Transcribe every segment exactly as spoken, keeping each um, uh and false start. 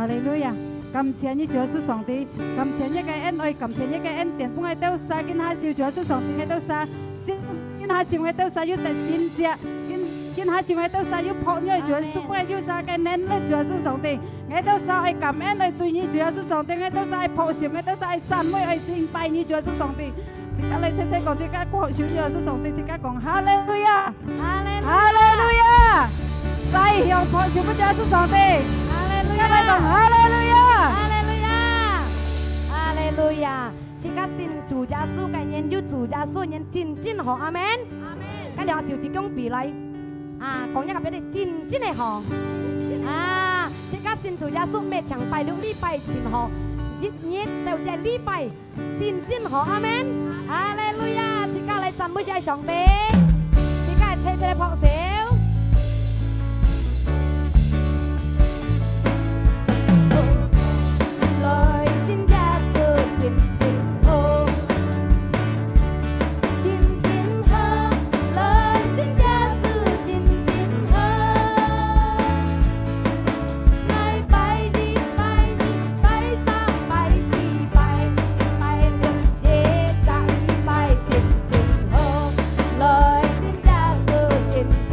哈利路亞！感謝你，主耶穌上帝，感謝你个恩愛，感謝你个恩典，分𠊎兜儕今下晝，主耶穌上帝，𠊎兜儕，今下晝𠊎兜儕有得勝者，今，今下晝𠊎兜儕有拍你，主耶穌，分𠊎有儕个能力，主耶穌上帝，𠊎兜儕愛感恩，愛對你，主耶穌上帝，𠊎兜儕愛拍手，𠊎兜儕愛讚美，愛敬拜你，主耶穌上帝。自家來齊齊講，自家拍手，主耶穌上帝，自家講哈利路亞！ 哈利路亞！哈利路亞！再向拍手分主耶穌上帝。哈利路亞！再來講哈利路亞！哈利路亞！哈利路亞！自家信主耶穌个人，有主耶穌个人真正好，阿門。阿門。該兩手指公比來，啊，講一个別个，真正个好。啊，自家信主耶穌，毋係淨拜六禮拜真好，日日都一禮拜 真正好，阿門。哈利路亞！自家來讚美一下上帝，自家齊齊來拍手。來信耶穌真正好，真正好，來信耶穌真正好。 𠊎拜一、拜二、拜三、拜四、拜五、拜六、日日一拜真正好，來信耶穌真正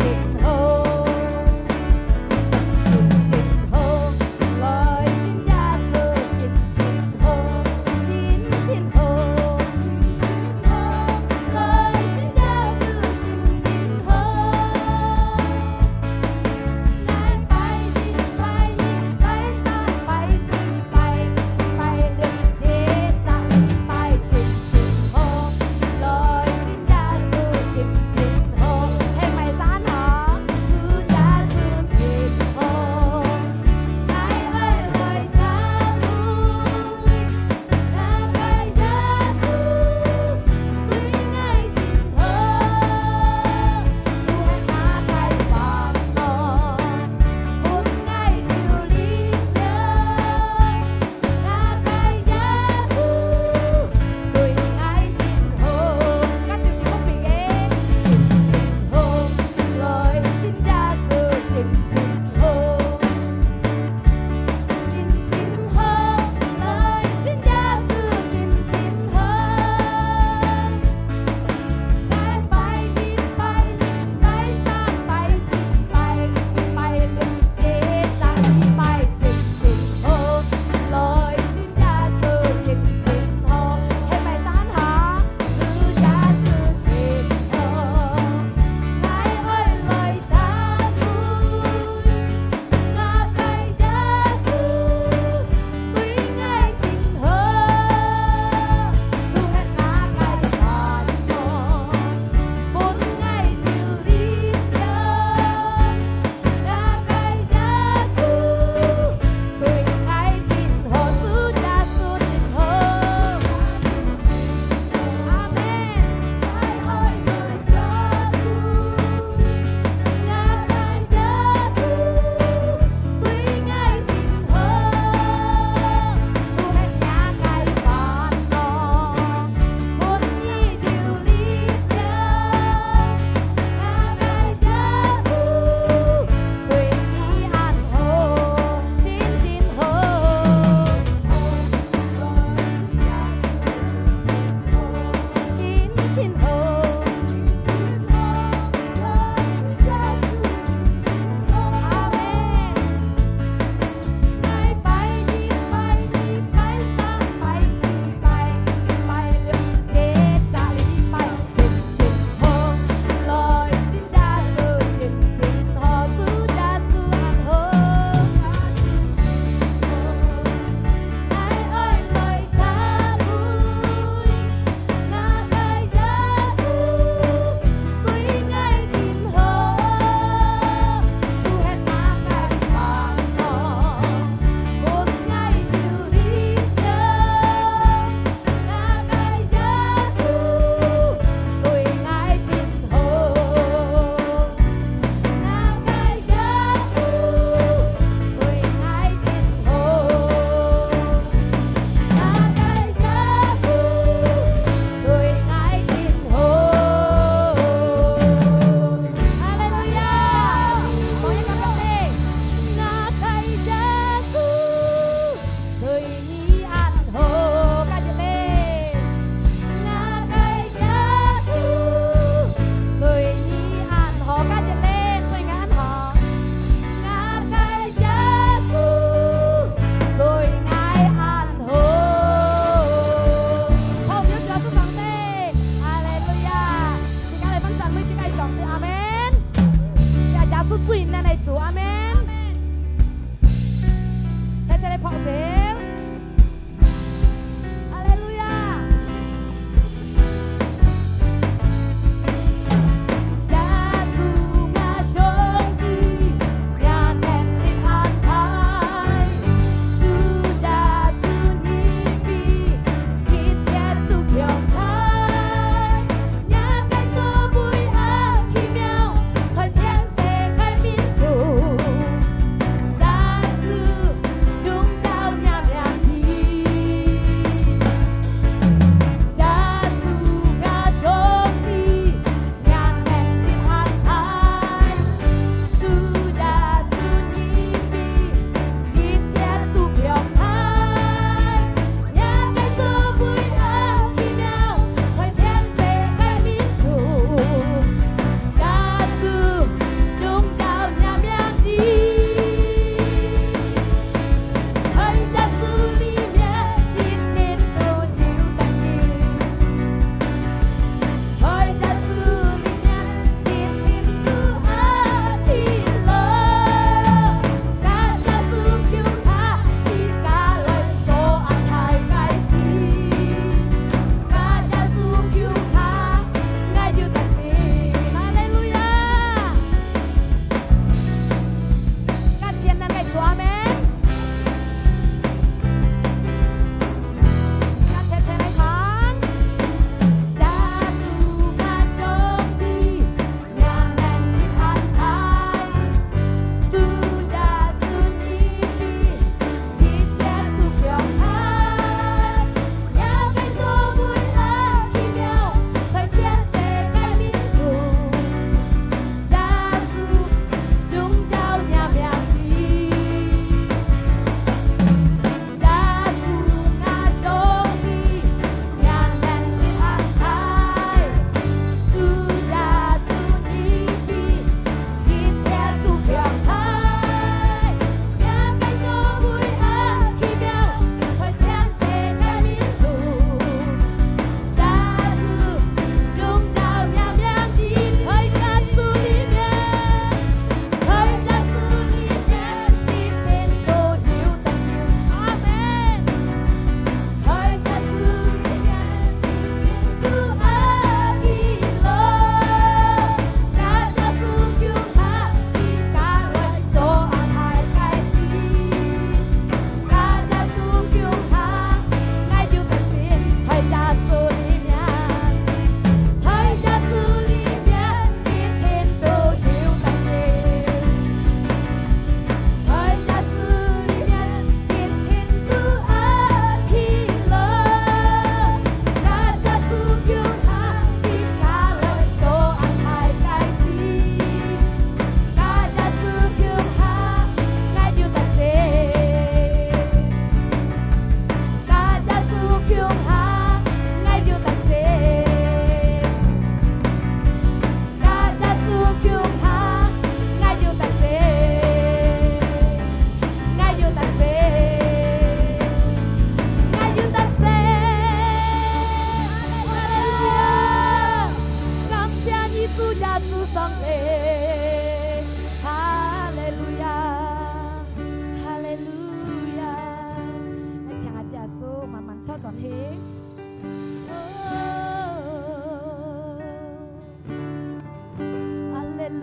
哈利路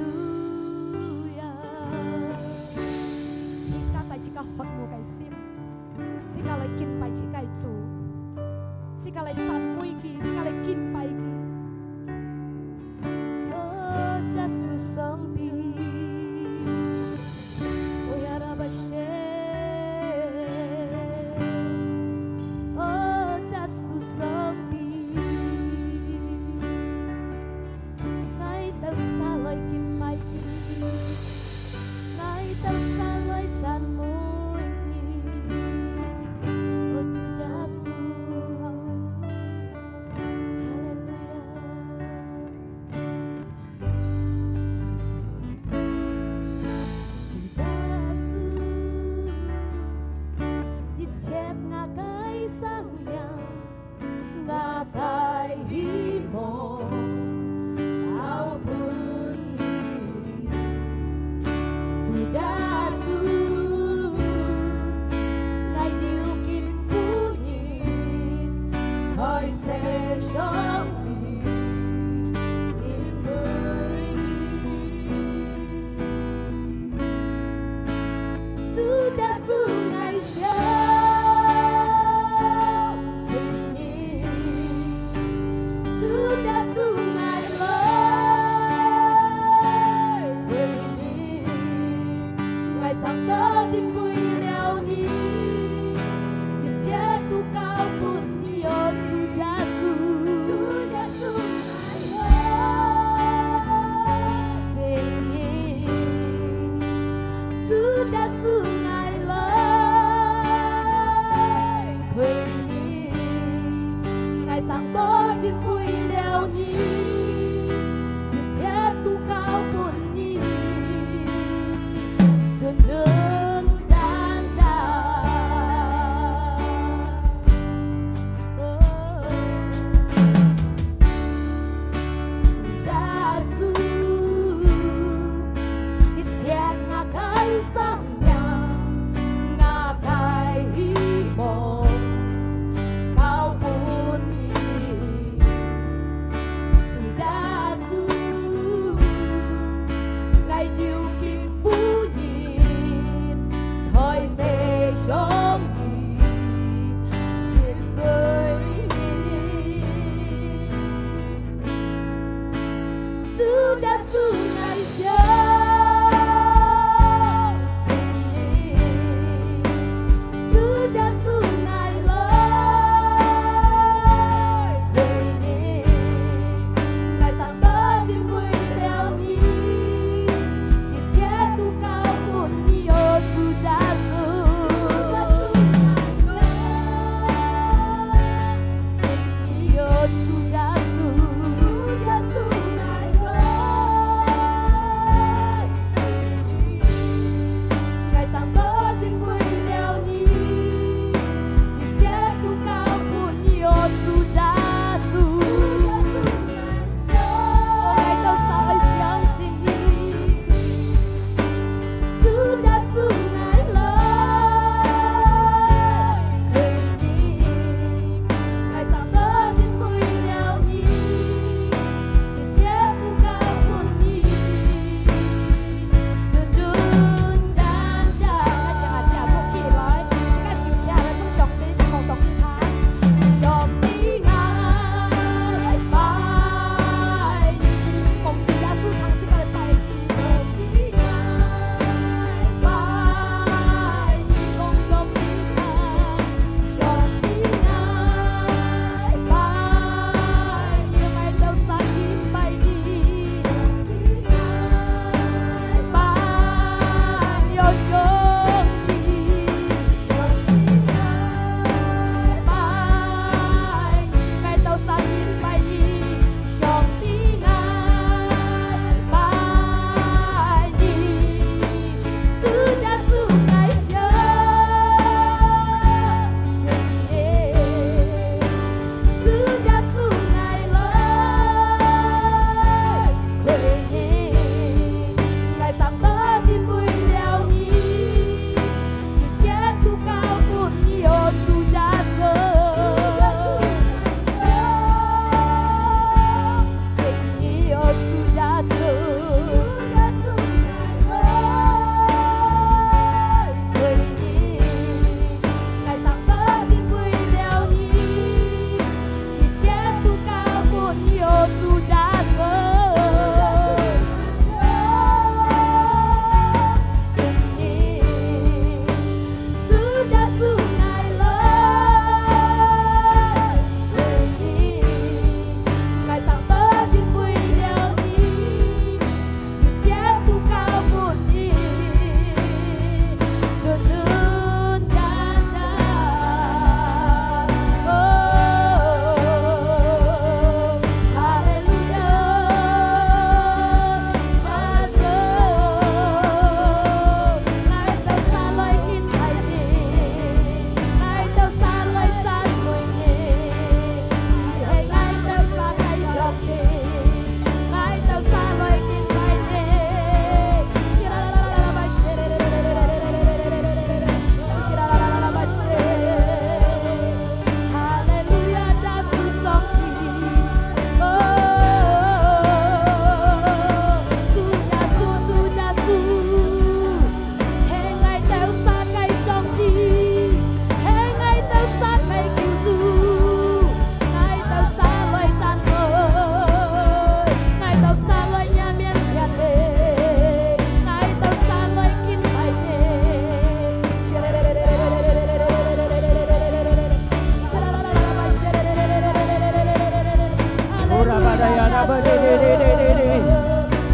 亞！自家帶自家渴慕个心，自家來敬拜自家个主，自家來讚美佢，自家來敬拜佢。哦，耶穌上帝。 哦，耶穌上帝，𠊎兜儕來敬拜你，𠊎兜儕來讚美你。哦，主耶穌，哈利路亞。 主耶穌，一切𠊎个生命，𠊎个希望，交分你。主耶穌，𠊎有今晡日在世上 主耶穌，𠊎相信你。主耶穌，𠊎來歸你。𠊎上帝敬拜了你，一切都交分你哦，主耶穌。主耶穌， 主耶穌，𠊎來歸你，𠊎上帝敬拜了你，一切都交分你，真真單單。 耶穌，一切𠊎个生命，𠊎个希望，交分你。主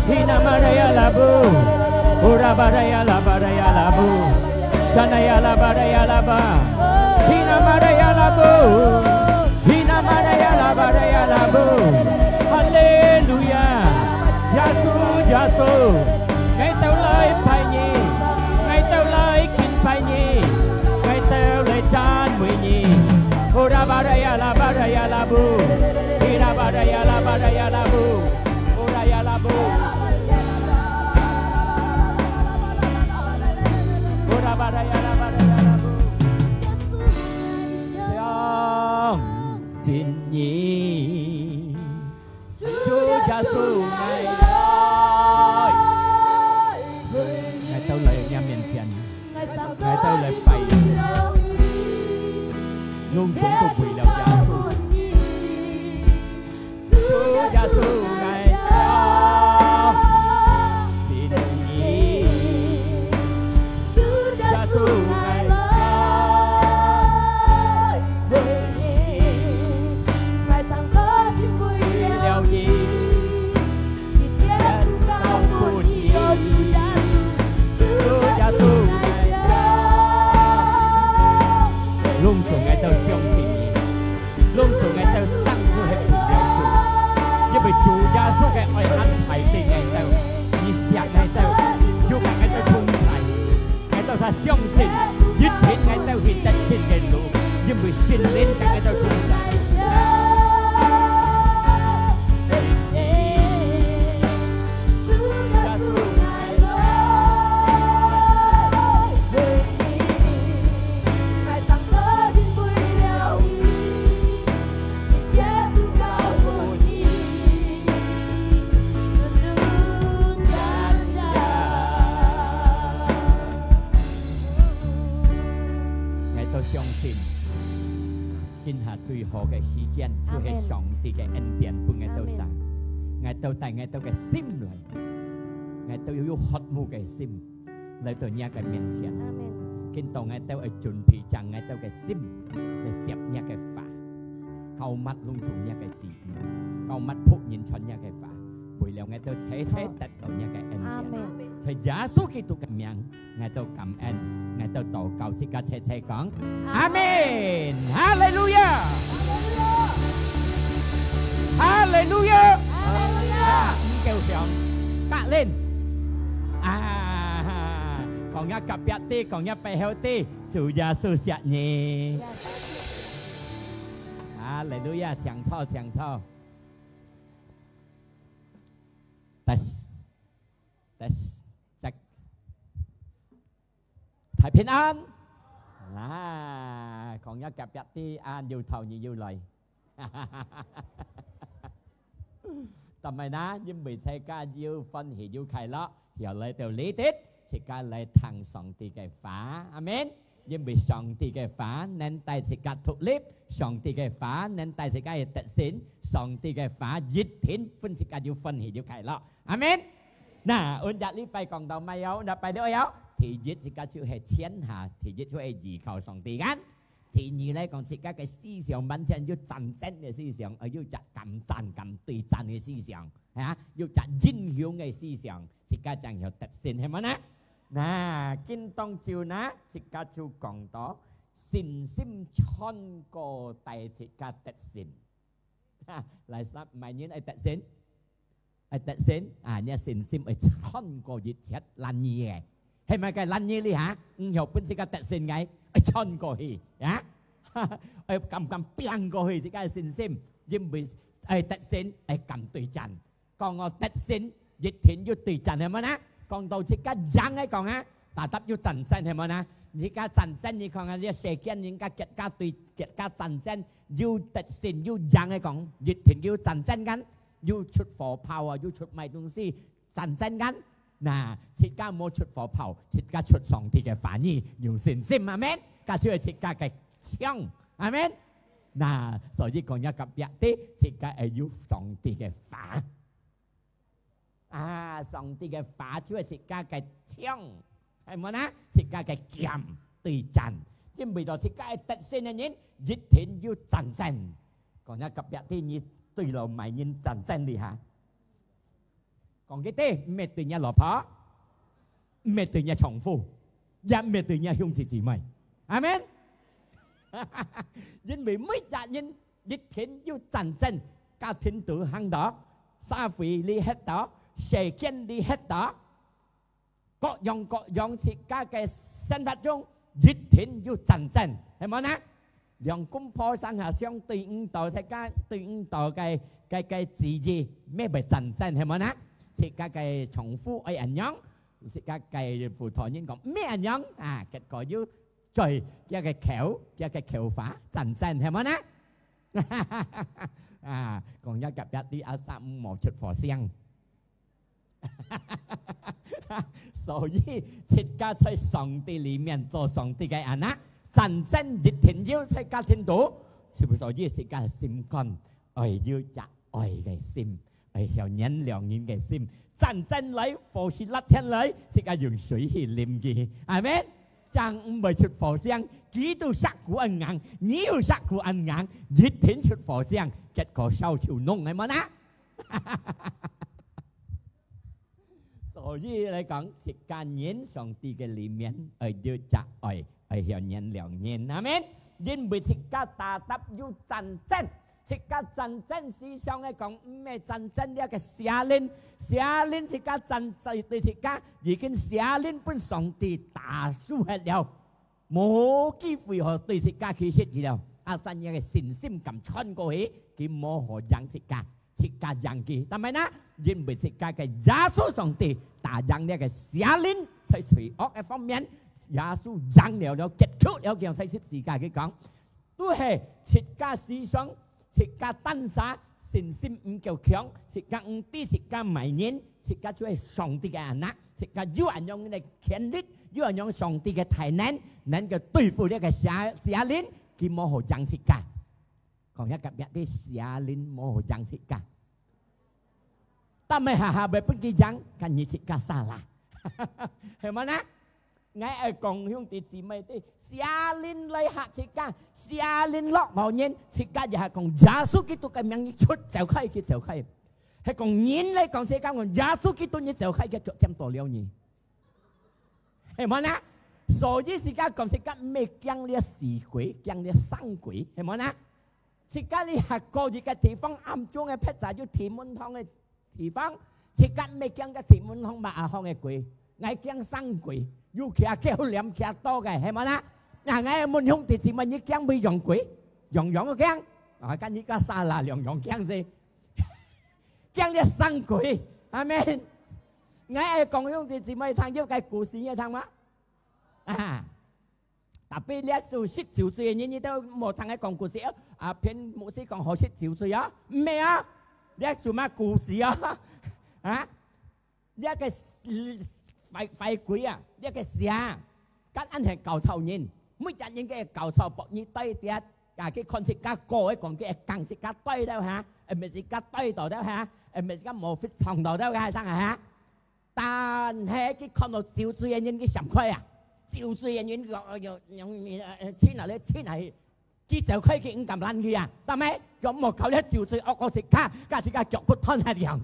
Hina maraya labu. Ura baraya la baraya labu. Shanaya la baraya laba. Hina maraya labu. Hina maraya la baraya labu. Hallelujah. Yêsu, Yêsu. Ngài tàu lai pai Ngài. Ngài tàu lai kính pai Ngài. Ngài tàu lai chân mùi Ngài. Ura baraya la baraya labu. Hina baraya la baraya labu. Ora ya la bu. Ora bara ya la bara ya la bu. Siang sin nyi. Chu Yesu ngai lai. Ngai tau lai ngiam mien chien. Ngai tau lai pai. Lung chung tu bui liao Yesu. Chu Yesu ngai siang sin nyi. Chu Yesu ngai siang sin nyi. Ngai siang ko chin bui liao nyi. Nyi chien tu kau pun nyi. Chu Yesu ngai siang. Lung chung ngai tau siang sin nyi. Lung chung ngai tau sang就係為了主，因為主耶穌个愛恁大對𠊎兜，佢惜𠊎兜，又佮𠊎兜同在。𠊎兜儕相信，一定𠊎兜去得勝个路，因為聖靈佮𠊎兜同在。 𠊎兜相信，今下最好个時間，就係上帝个恩典分𠊎兜儕。𠊎兜帶𠊎兜个心來，𠊎兜有渴慕个心，來到若个面前。今當𠊎兜愛準備將𠊎兜个心來接若个話，膏抹攏總若个子女，膏抹僕人傳若个話，為了𠊎兜齊齊得到若个恩典。在耶穌基督个名， 𠊎兜感恩，𠊎兜禱告，自家齊齊講，阿門！哈利路亞！哈利路亞！啊，五九響，格林！啊，講若隔壁知，講若背後知，主耶穌惜你！哈利路亞！請坐，請坐。Tes，tes，cek。 大平安！啊，講若隔壁知，啊，又頭你又來。做麼个呢？因為自家又歡喜又快樂，又來到這地，自家來聽上帝个話。阿門。因為上帝个話能帶自家獨立，上帝个話能帶自家有得勝，上帝个話一定分自家又歡喜又快樂。阿門。 那，𠊎這禮拜講到麼个哦？𠊎這禮拜了哦。第一，自家就係天下，第一就係依靠上帝kan。第二來講，自家个思想完全有戰爭个思想，呃，有隻敢戰敢對戰个思想，啊，有隻英雄个思想，自家正有得勝，係無呢？那，今當晝呢，自家就講到信心穿過帶自家得勝。哈，來，啥，麼人愛得勝？ 愛得勝，啊，若信心愛穿過一切難易个。係麼个難易哩哈？毋曉分自家得勝个，愛穿過去，啊？愛敢敢拚過去自家个信心，因為愛得勝，愛敢對戰。講𠊎得勝，一定有對戰，係無呢？講到自家贏个講啊，tetap有戰爭，係無呢？自家戰爭，你看啊，這世間人家國家對國家戰爭，有得勝有贏个講，一定有戰爭kan。 又出火炮啊，又出麼東西，戰爭kan。那，自家無出火炮，自家出上帝个話語，有信心，阿門。該就係自家个槍，阿門。那，所以講若隔壁知，自家愛有上帝个話。啊，上帝个話就係自家个槍。 係無呢？自家个劍對戰，因為到自家个得勝个人，一定有戰爭。講若隔壁知，你對老麼人戰爭哩哈？講个對，毋係對若老婆，毋係對若丈夫，也毋係對若兄弟姊妹。阿門。因為每隻人一定有戰爭，家庭肚行到，社會裡歇到，世間裡歇到，各樣各樣自家个生活中一定有戰爭，係無呢？兩公婆上下相對毋到，自家對毋到个个个旨意，乜會戰爭，係無呢？自家个丈夫愛恁樣，自家个婦道人講毋係恁樣啊，結果又在佢个口，佢个口話戰爭，係無呢？啊，講若隔壁知阿三無出火星。所以，自家在上帝裡面做上帝个anak，戰爭一定有在家庭肚，所以自家心肝愛有隻愛个心，愛曉原諒人个心。戰爭來，火勢辣天來，自家用水去淋佢。阿門。正毋會出火星，佢都石牯恁硬，你又石牯恁硬，一定出火星，結果燒臭燶，係無呢？所以來講，自家人上帝个裡面，愛有隻愛，愛曉原諒人。阿門。因為自家tetap有戰爭，自家戰爭思想个講，毋係戰爭這个邪靈，邪靈自家戰爭對自家，已經邪靈分上帝打輸忒了。 無機會好對自家起事去了。啊，三樣个信心敢穿過去，佢無好贏自家，自家贏佢。但係呢，因為自家个耶穌上帝打贏這个邪靈，在罪惡个方面，耶穌贏了了，結束了，佢在十字架佢講，都係自家思想 自家單儕信心毋夠強，自家毋知自家麼人，自家就係上帝个anak，自家有恁樣个權力，有恁樣上帝个大能，能夠對付這个邪，邪靈，佢無好贏自家。講一個別个邪靈無好贏自家。但係下下會分佢贏，看你自家salah。係無呢？ 𠊎愛講兄弟姊妹，對，邪靈來嚇自家，邪靈落老人，自家也係講耶穌基督个名，你出走開，佢走開。係講人來講自家，講耶穌基督，你走開，佢逐漸到了你。係無呢？所以自家講自家毋係驚這死鬼，驚這生鬼，係無呢？自家你行過一個地方，暗中个別儕有地門堂个 地方，自家毋係驚个地門項嘛，阿項个鬼，𠊎驚生鬼，又徛較黏徛多个，係無啦？那𠊎問兄弟姊妹，你驚毋驚鬼？樣樣都驚。啊，跟你个salah，樣樣驚死。驚這生鬼，阿門。𠊎愛講兄弟姊妹聽，有個故事，你聽嗎？啊。 Tapi這首食酒醉个人，你都無聽𠊎講故事哦。啊，騙牧師講好食酒醉哦，毋係啊，這做麼故事哦？啊，這個壞，壞鬼啊，這個邪，敢恁係搞臭人，每隻人个搞臭，博你對跌，啊，去看自家哥个講，佢講自家對了哈，毋係自家對到了哈，毋係自家無fit撞到了哈，生啊哈。 但係佢看到酒醉个人，佢閃開啊！酒醉个人，用，用，用，呃，親啊咧，親啊去，佢走開，佢毋敢攔佢啊！但係佢莫搞了酒醉，惡過自家，甲自家腳骨斷下樣。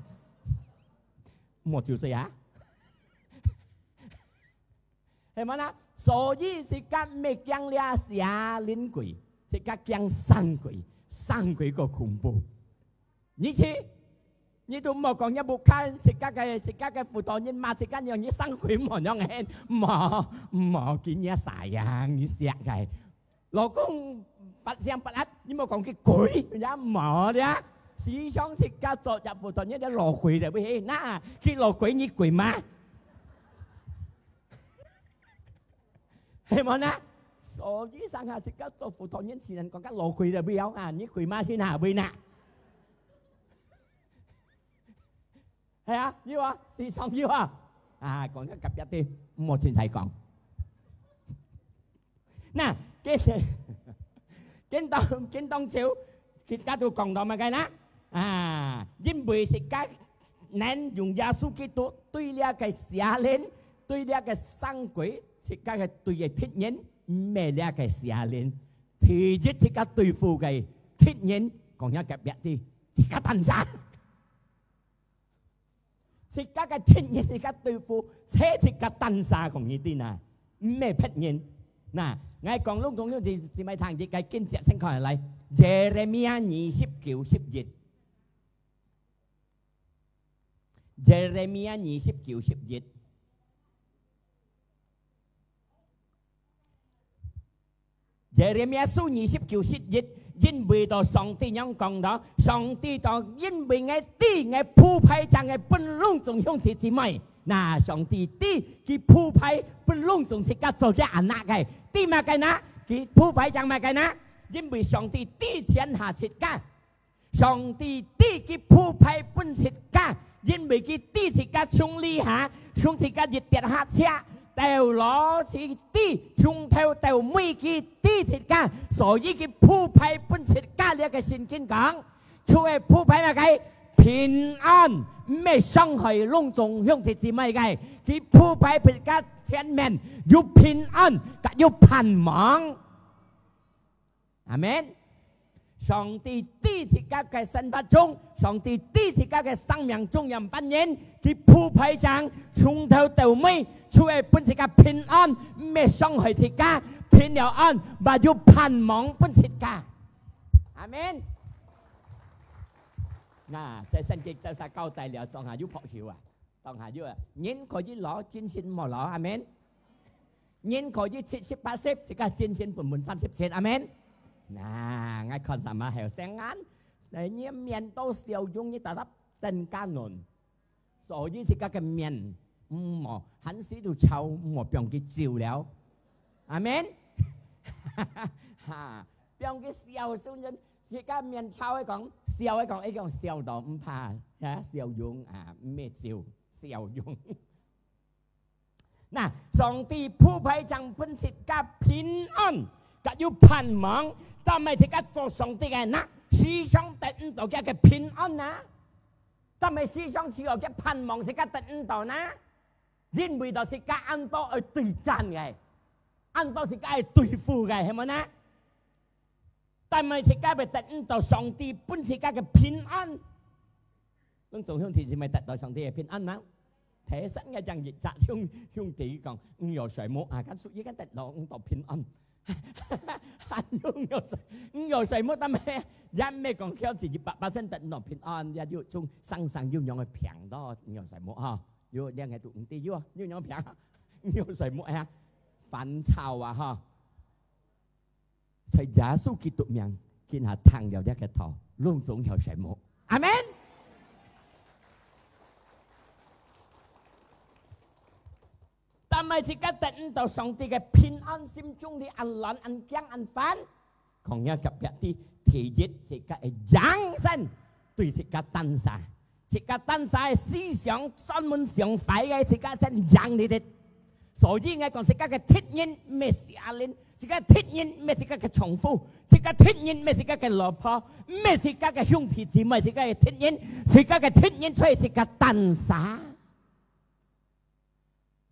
莫酒醉啊！係無啦？所以自家毋係驚這邪靈鬼，自家驚生鬼，生鬼个恐怖。 你去，你都莫講，你無看自家个，自家个輔導員罵自家樣，你生鬼莫樣个，莫，莫，今日啥樣，你寫个。老公發生不安，你莫講佢鬼，也莫了。時常自家做隻輔導員，你老鬼就會去，那，佢老鬼你鬼嗎？係無呢？所以上下自家做輔導員，自然講个老鬼就會了啊，你鬼嗎？去哪位呢？ 係啊，有啊，時常有啊。啊，講个隔壁个，莫凊彩講。那，今，今當，今當晝，自家都講到麼个呢？啊，因為自家能用耶穌基督對這個邪靈，對這個生鬼，自家个對个敵人，毋係這個邪靈。 第一，自家對付个敵人，講下隔壁个，自家單儕。自家个敵人，自家對付，就自家單儕，講你知哪？毋係別人。那，𠊎講攏總兄弟姊妹聽，一個經節先看下來，Yeremia二十九十一。Yeremia二十九十一。 Yeremia書二十九十一，因為到上帝仰講到，上帝到因為𠊎知𠊎鋪排正𠊎分攏總兄弟姊妹。那上帝知佢鋪排分攏總自家做个anak个，知麼个呢？佢鋪排正麼个呢？因為上帝知天下自家。 上帝知佢鋪排分自家，因為佢知自家從這下，從自家一跌下車，到老佢知，從頭到尾佢知自家，所以佢鋪排分自家。這個聖經講，就係鋪排麼个？平安，毋係傷害攏總兄弟姊妹个，佢鋪排分自家前面有平安，佮有盼望。 阿們。上帝知自家个生活中，上帝知自家个生命中樣般人，佢鋪排正，從頭到尾，就係分自家平安，毋係傷害自家，平了安，還有盼望分自家。阿們。那，這聖經到這交代了，上下有拍手啊。 當下有啊，人可以老，精神無老，阿們。人可以七十八十，自家精神本本三十七，阿們。那，𠊎看sama後生人，哎，你面都笑容，你tetap增加嫩。所以自家个面，毋好，閒時就臭，毋好放佢走了。阿們。哈，放佢笑，笑人，自家面臭个講，笑个講，一樣笑到毋怕，哈，笑容啊，毋係走。 笑容。那，上帝鋪排正分自家平安，佮有盼望，但係自家做上帝个，那，時常得毋到佢个平安哪？但係時常只有佢盼望自家得毋到哪？因為到自家恁多愛對戰个，恁多自家愛對付个，係無哪？ 但係自家會得毋到上帝分自家个平安。攏總兄弟姊妹得到上帝个平安嗎？頭先个正一隻兄，兄弟講，你有睡目啊，敢屬於敢得到，毋到平安。還有你有睡，你有睡目，但係也毋係講曉得一百巴仙得到平安，也有種生生有樣个病到，你有睡目哈。有兩個都毋知有，有樣病，你有睡目啊，煩躁啊哈。 在耶穌基督名，今下聽了這個道，攏總有睡目。阿們。但係自家得毋到上帝个平安，心中裡恁亂、恁驚、恁煩。講了隔壁知，第一，自家个人生對自家單儕。 自家單儕个思想專門想壞个，自家先贏你兜。所以𠊎講，自家个敵人毋係邪靈，自家个敵人毋係自家个丈夫，自家个敵人毋係自家个老婆，毋係自家个兄弟姊妹，自家个敵人，自家个敵人就係自家單儕。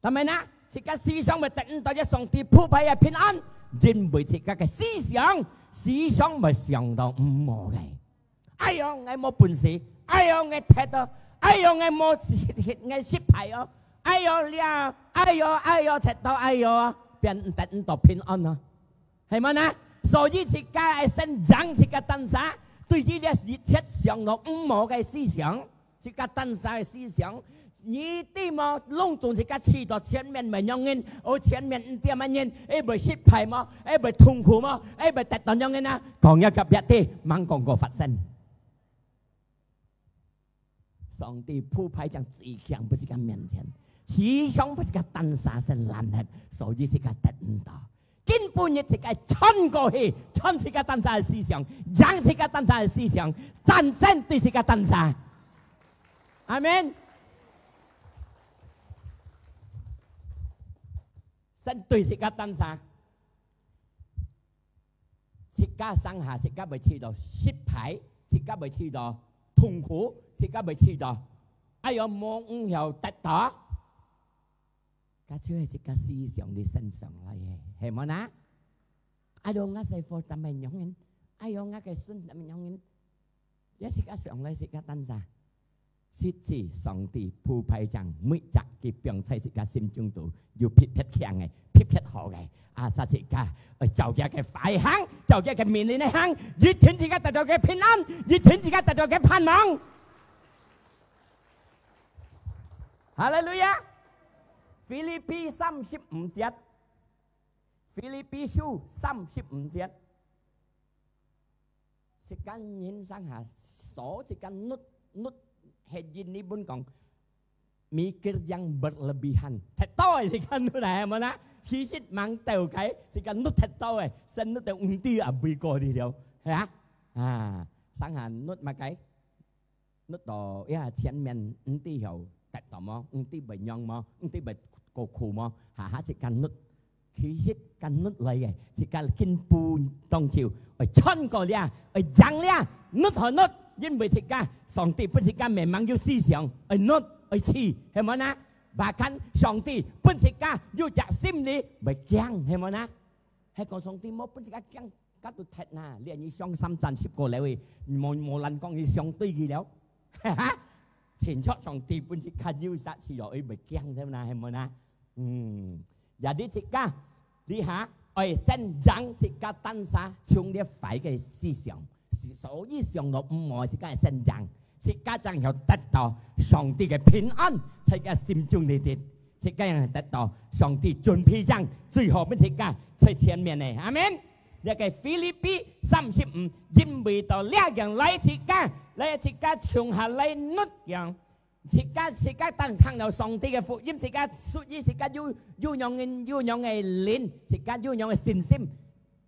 但係呢，自家時常會得毋到這上帝鋪排个平安，因為自家个思想時常會想到毋好个。哎喲，𠊎無本事，哎喲，𠊎忒到，哎喲，𠊎無，𠊎失敗哦，哎喲，這，哎喲，哎喲，忒到，哎喲，變得毋到平安哦。 係無呢？所以自家愛先贏自家單儕，對於這一切想到毋好个思想，自家單儕个思想，你知無？攏總自家試著前面會仰形，哦，前面毋知麼人，會會失敗無？會會痛苦無？會會得到仰形啊？講一個別个，吂講過發生。 上帝鋪排正最強分自家面前，時常分自家單儕先攔忒，所以自家得毋到。今晡日自家穿過去，穿自家單儕个思想，贏自家單儕个思想，戰爭對自家單儕。阿們。先對自家單儕。 自家生下，自家會試著失敗，自家會試著痛苦，自家會試著，哎喲，無，毋曉得到。該就係自家思想裡生上來个，係無呢？哎喲，𠊎細妹但係仰形，哎喲，𠊎个孫但係仰形。這自家上來自家單儕，實際上帝鋪排正每隻佢放在自家心中肚，有特別強个，特別好个。啊，自家，呃，照佢个話行，照佢个命令來行，一定自家得到个平安，一定自家得到个盼望。哈利路亞！腓立比三十五節，腓立比書三十五節。 自家人生下，所自家nut，nut係印尼文講，mikir yang berlebihan。忒多个自家nut啊，係無啦？其實吂兜个，自家nut忒多个，先nut到毋知啊，背過去了，係啊？啊，生下nut麼个？nut到呀，前面毋知曉得到無？毋知會仰無？毋知會過苦無？下下自家nut。 其實該nut來个，自家進步當久，愛穿過了，愛贏了，nut好nut，因為自家，上帝分自家memang有思想，愛nut，愛試，係無呢？Bahkan上帝分自家有隻心理，會驚，係無呢？係講上帝無分自家驚，該都忒啦，你你想三戰十個了，無，無人講你相對佢了。哈哈，清楚上帝分自家有殺氣了，會驚，係無呢？係無呢？ 嗯，jadi自家，這下，愛先將自家單儕從這壞个思想，所以想到毋好，自家先將，自家正有得到上帝个平安，在自家心中裡底，自家正得到上帝準備將最好分自家在前面个。阿門。這个腓立比三十五，因為到這樣來自家，來自家從下來nut樣。 自家，自家當聽了上帝个福音，自家屬於自家有，有樣个，有樣个靈，自家有樣个信心，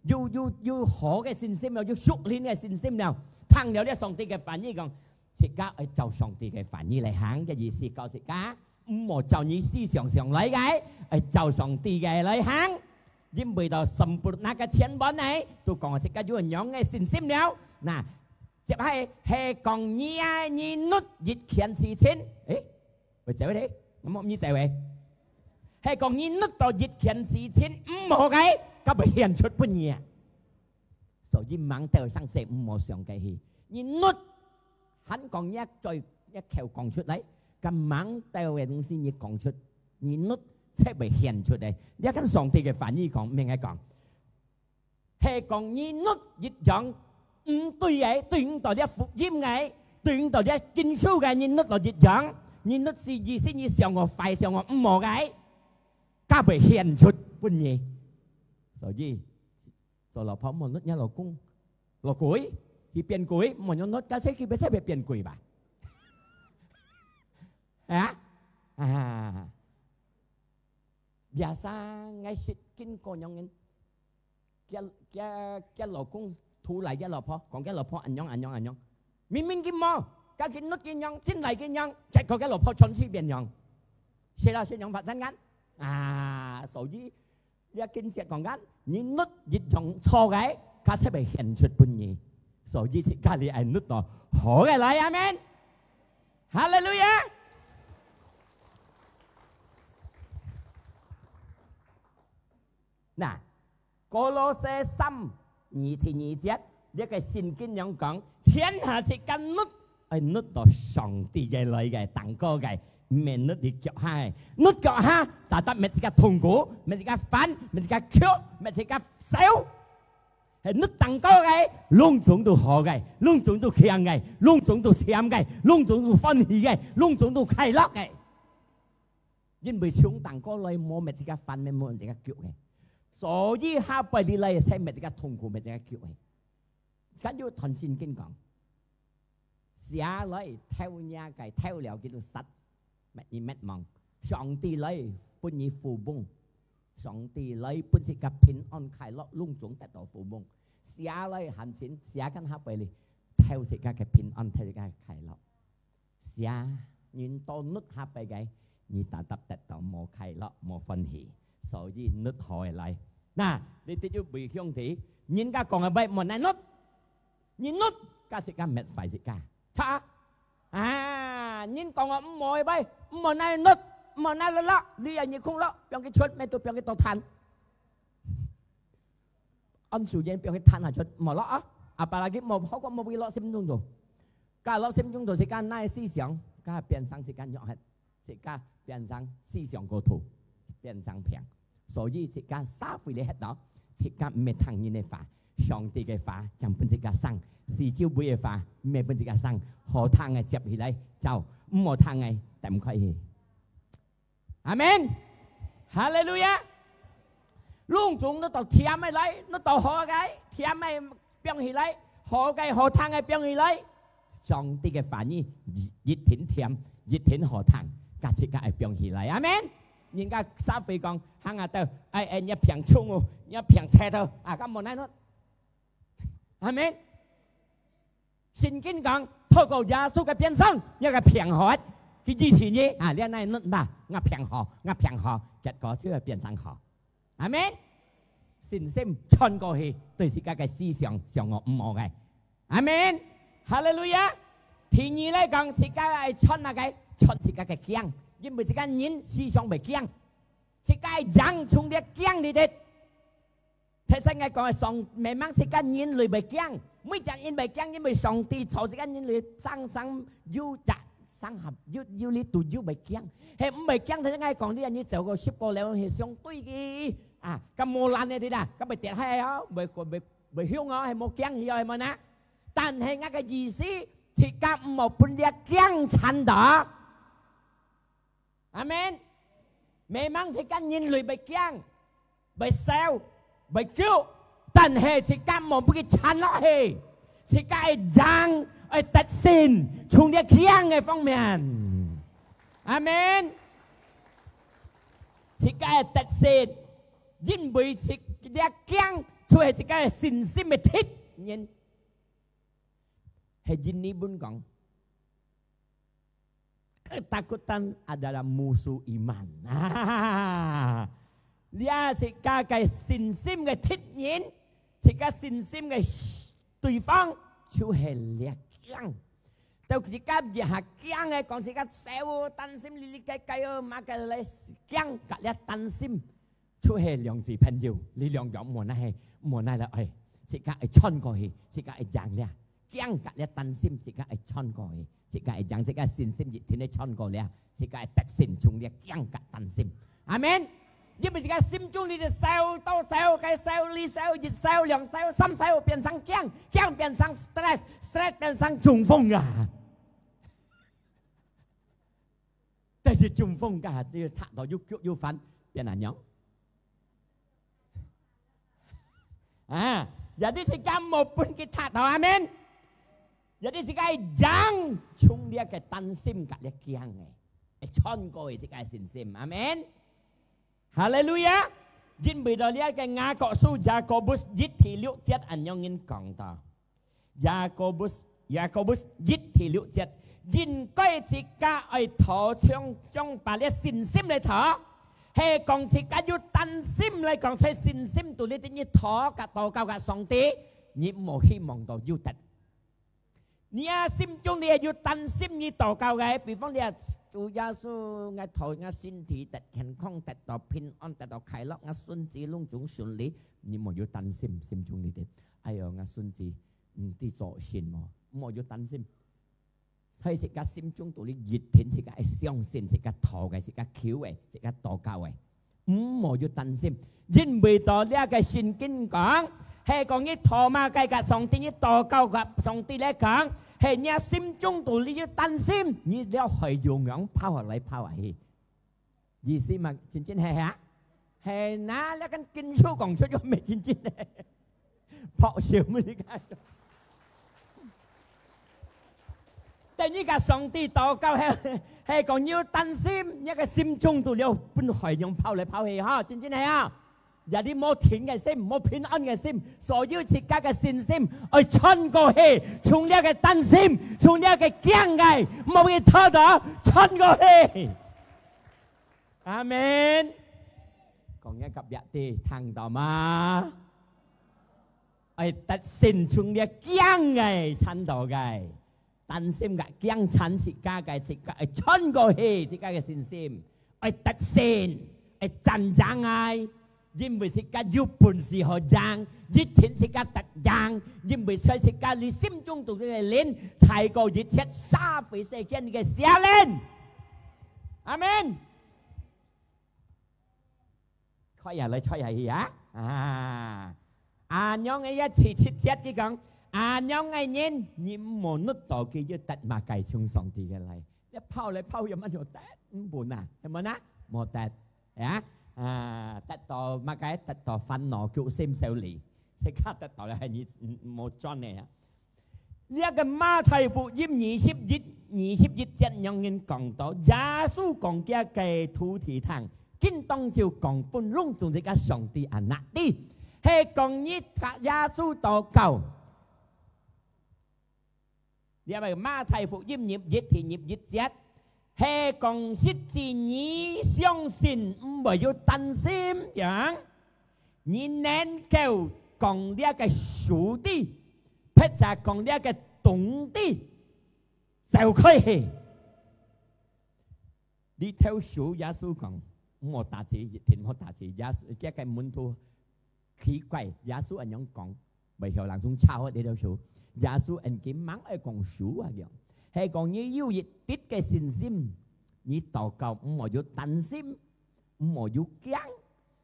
有，有，有好个信心了，有屬靈个信心了。聽了這上帝个話語講，自家愛照上帝个話語來行，个意思講自家，毋好照你思想想來个，愛照上帝个來行。因為到sempurna个前文呢，都講自家有樣个信心了。那， 接下係講你啊，你nut一件事情，誒，會走咧，我無你走誒。係講你nut到一件事情毋好个，該會顯出分你啊。所以吂兜生事毋好想个去，你nut，還講你嘴，你口講出來，該吂兜个東西你講出，你nut，才會顯出个。你看上帝个話語講，明个講， 係講你nut一樣毋對个，對毋到這福音个，對毋到這經書个，你nut到一樣，你nut係意思你想我壞，想我毋好个，該會顯出分你。所以，做老婆毋好nut若老公，老鬼，去變鬼，毋好用nut，該世界別再別變鬼吧。啊？啊。Biasa𠊎識經過樣人， 佢，佢，佢老公偷來佢老婆，講佢老婆恁樣恁樣恁樣。明明佢無，該佢nut佢樣，真來佢樣，結果佢老婆全世變樣。係啦，係樣發生个。啊，所以，這經節講緊，你nut一樣錯个，佢就會顯出分你。所以自家裡愛nut到好个來，阿門。哈利路亞！那， 歌羅西三，二第二節，這个聖經樣講，天下自家nut，愛nut到上帝个來个，頂高个，毋係nut你腳下个。nut腳下，tetap搣自家痛苦，搣自家煩，搣自家苦，搣自家愁。係nut頂高个，攏總都好个，攏總都強个，攏總都甜个，攏總都歡喜个，攏總都快樂个。 因為從頂高來無搣自家煩个，無搣自家腳个。所以下背你來，先搣自家痛苦，搣自家腳个。今有段聖經講，蛇來偷若个，偷了佢就殺，滅，滅亡。上帝來分你富翁，上帝來分自家平安快樂，攏總得到富翁。蛇來還錢，蛇跟下背你，偷自家个平安，偷自家个快樂。 蛇，人到nut下背个，你tetap得到無快樂、無歡喜。所以nut好个來。那，你得有位兄弟，人家講个話莫拿nut，你nut，該自家搣壞自家。哈？啊，人講个毋好个話，毋好拿nut，毋好拿落落，你也你空落，放佢出，乜都放佢到攤。按時間放佢攤下出，無落啊。Apalagi無好過無會落心中做。假若心中肚自家哪个思想，該變成自家弱核，自家變成思想過度，變成病。所以自家社會裡歇到，自家毋係聽人个話，上帝个話正分自家生，四周圍个話毋係分自家生，好聽个接起來走，毋好聽个踮開去。阿門。哈利路亞。攏總你都甜个來，你都好个，甜个放起來，好个好聽个放起來。上帝个話語一定甜，一定好聽，自家愛放起來。阿門。人家社會講，行啊到，哎哎，你病重哦，你病忒哦，啊，該無奈何。阿門。聖經講，透過耶穌个鞭傷，你个病好，佢醫治你啊，你哪能啦？我病好，我病好，結果就會變成好。阿門。信心穿過去，對自家个思想上个毋好个。阿門。哈利路亞。第二來講，自家愛穿哪个？穿自家个鏡，因為自家人思想會鏡，自家个人從這鏡裡頭。頭先𠊎講个上，memang自家人類會驚，每隻人會驚，因為上帝造自家人類生生有隻生合有有力度有會驚，係毋會驚。頭先𠊎講，你你走過十過樓係相對个啊，該無爛个啦，該會跌下哦，會會會會響哦，係無驚去哦，係無呢？但係𠊎个意思，自家毋好分這驚纏到。阿門。Memang自家人類會驚，會愁，會噭，但係自家無分佢纏落去，自家个人愛得勝，從這驚个方面。阿門。自家个得勝，因為自家驚就係自家个信心个敵人。係印尼文講， Ketakutan adalah musuh iman. 啊，這自家个信心个敵人，自家信心个對方就係這驚。到自家這下驚个，講自家愁，擔心哩哩个个，麼个來驚，甲這擔心。 就係兩隻朋友，你兩樣無奈係，無奈了，哎，自家愛穿過去，自家愛贏了。驚甲了擔心，自家愛穿過去，自家愛贏，自家信心一定愛穿過了，自家愛得勝，從了驚甲擔心。阿門。因為自家心中裡就愁到愁，該愁哩愁，一愁、兩愁、三愁，變成驚，驚變成stress，stress變成中風啊！ 但係中風該下就踢到又腳又翻，變恁樣。啊，jadi自家無分佢踢到，阿門。Jadi自家贏，從這个擔心甲這驚个，會穿過去自家信心，阿門。哈利路亞！因為到這个雅各書Yakobus一第六節恁樣人講到， Yakobus，Yakobus一第六節，應該自家愛討，像，像把這信心來討，係講自家有擔心來講，在信心肚裡等於討甲禱告甲上帝，你無希望到有得。你啊，心中你係有擔心，你禱告个，比方你啊，主耶穌，𠊎討𠊎身體得健康，得到平安，得到快樂，𠊎孫子攏總順利，你莫有擔心，心中裡底，哎喲，𠊎孫子 毋知做神無，莫有擔心。在自家心中肚裡一定自家愛相信，自家討个，自家求个，自家禱告个，毋莫有擔心。因為到這个聖經講，係講你討麼个甲上帝，你禱告甲上帝來講，係你心中肚裡有擔心，你了海湧湧拋下來拋下去。 意思嘛，真真係啊？係哪，這跟經書講出咗咩真真係？爆笑咩你看？等你甲上帝禱告，係，係講你有擔心，你个心中肚了分海湧拋來拋去哈，真真係啊？Jadi無定个心，無平安个心，所有自家个信心愛穿過去，從這个擔心，從這个驚个，莫去偷到穿過去。 阿門。講一个隔壁个，聽到嗎？愛得勝，從這驚个、纏到个，擔心个、驚纏自家个，自家愛穿過去，自家个信心愛得勝，愛戰贏个。因為自家有本事好贏，一定自家得贏，因為在自家你心中肚个靈，大過一切社會世間个邪靈。阿門。 吹下來，吹下去啊！啊，恁樣个一次七節佢講，恁樣个人，你毋好努到佢，要得麼个從上帝个來？你跑來跑去，有乜有得？毋本啊，係無啊？無得，啊，啊，得到麼个？得到煩惱、憂心、愁慮，自家得到了，你，你無賺个啊！ 這个馬太福音二十一、二十一節樣人講到，耶穌講佢个徒弟聽，應當就講分攏總這个上帝anak知，係講你搭耶穌禱告。這个馬太福音二十一第二十一節， 係講實際你相信，毋會有擔心，樣，你能夠講這个樹知，或者講這个東知，走開去。這頭樹耶穌講，毋好打字，一定毋好打字。耶穌，佢个門徒 奇怪，耶穌恁樣講，會曉人種抄這條樹。耶穌恁緊猛愛講樹啊，講，係講你有一滴个信心，你禱告毋好有擔心，毋好有驚，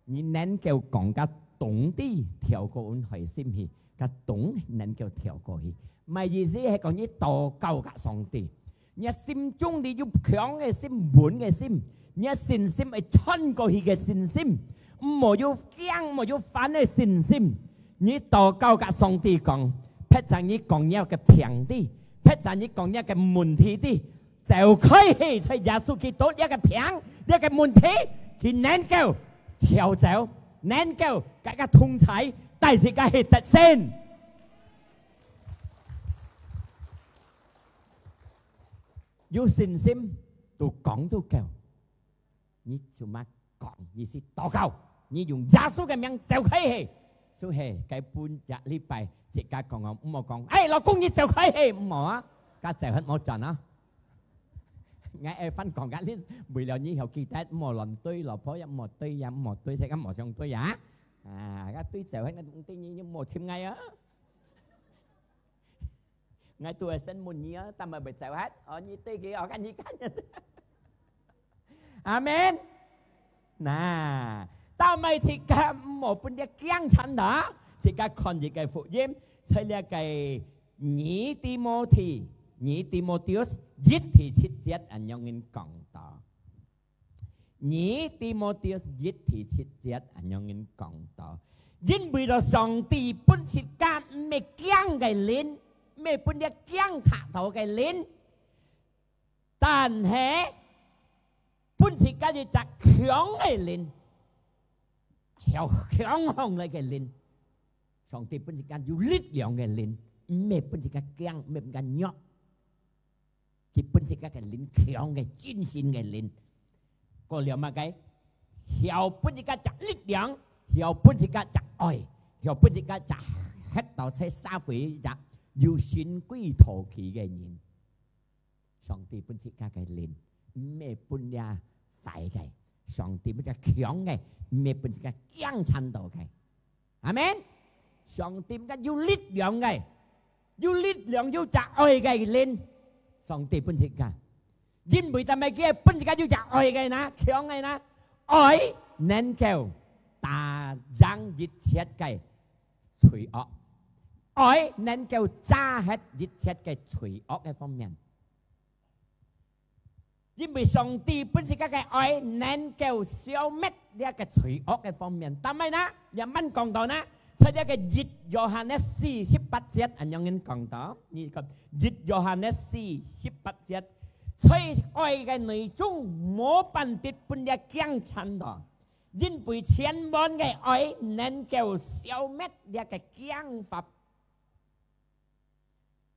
你能夠講个東知跳過阮海心去，个東能夠跳過去。麼个意思？係講你禱告个上帝， 若心中裡有強个心、穩个心，若信心會穿過去个信心，毋好有驚、毋好有煩个信心。你禱告甲上帝講，別儕你講若个病知，別儕你講若个問題知，走開去，在耶穌基督若个病、若个問題，佢能夠跳走，能夠甲个同在，帶自家去得勝。 有信心，都講都夠。你做麼講？你係禱告，你用耶穌个名走開去。所以，該本隻禮拜，自家講哦，毋好講，哎，老公，你走開去，毋好啊，該走還無轉啊。𠊎愛翻講甲你，為了你以後記得，毋好亂對，老婆也毋好對，也毋好對，這个無相對啊。啊，該對走，該對你，你莫尋𠊎啊。 𠊎都會先問你啊，但係會走忒，哦，你對佢，哦，看你看。阿門。那，到尾自家毋好分這驚慘啦，自家看這个福音，在這个二提摩太，二提摩太一第七節恁樣講到。 二提摩太一第七節恁樣講到，因為到上帝分自家毋係驚个靈，毋係分這驚嚇到个靈，但係分自家一隻強个靈，曉強項來个靈。上帝分自家有力量个靈，毋係分自家驚，毋係分自家弱。 佢分自家个靈強个、精神个靈。過了麼个？曉分自家隻力量，曉分自家隻愛，曉分自家隻歇到在社會隻有神貴陶器个人。上帝分自家个靈，毋係分這壞个。上帝分自家強个，毋係分自家驚慘到个。 阿門。上帝自家有力量个，有力量，有隻愛个靈，上帝分自家。因為做麼个佢分自家有隻愛个呢？強个呢？愛能夠打贏一切个罪惡，愛能夠遮忒一切个罪惡个方面。 因為上帝分自家个愛能夠消滅這个罪惡个方面。但係呢，也吂講到呢，在這个一約翰个四十八節，恁樣人講到，你看，一約翰个四十八節，在愛个內中，無半滴分這驚慘到，因為全滿个愛能夠消滅這个驚惶。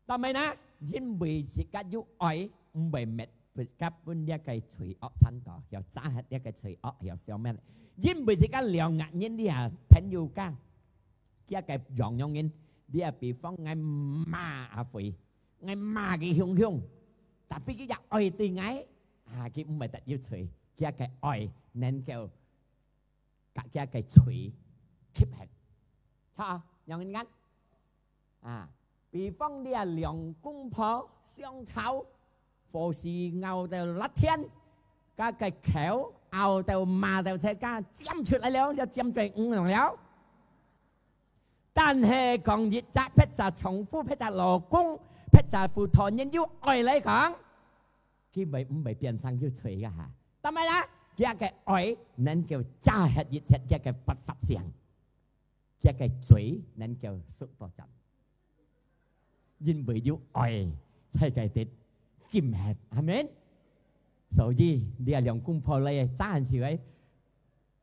但係呢，因為自家有愛，毋會滅，自家分這个罪惡纏到，曉遮忒這个罪惡，曉消滅。因為自家了解人，這朋友家，佢个樣樣人，這比方𠊎罵阿輝，𠊎罵佢凶凶，tapi佢也愛對𠊎，啊，佢毋會得有罪，佢个愛能夠甲佢个嘴吸忒。好啊，仰般啊？啊，比方這兩公婆相吵，火勢拗到辣天，甲个口拗到罵到自家尖出來了，要尖嘴魚了。但係講一隻別隻丈夫，別隻老公，別隻婦道人有愛來講，佢會毋會變成有罪个哈？當然啦，佢个愛能夠遮忒一切佢个不法性，佢个嘴能夠收到盡，因為有愛，在該啲禁忒。阿門。所以這兩公婆來爭時，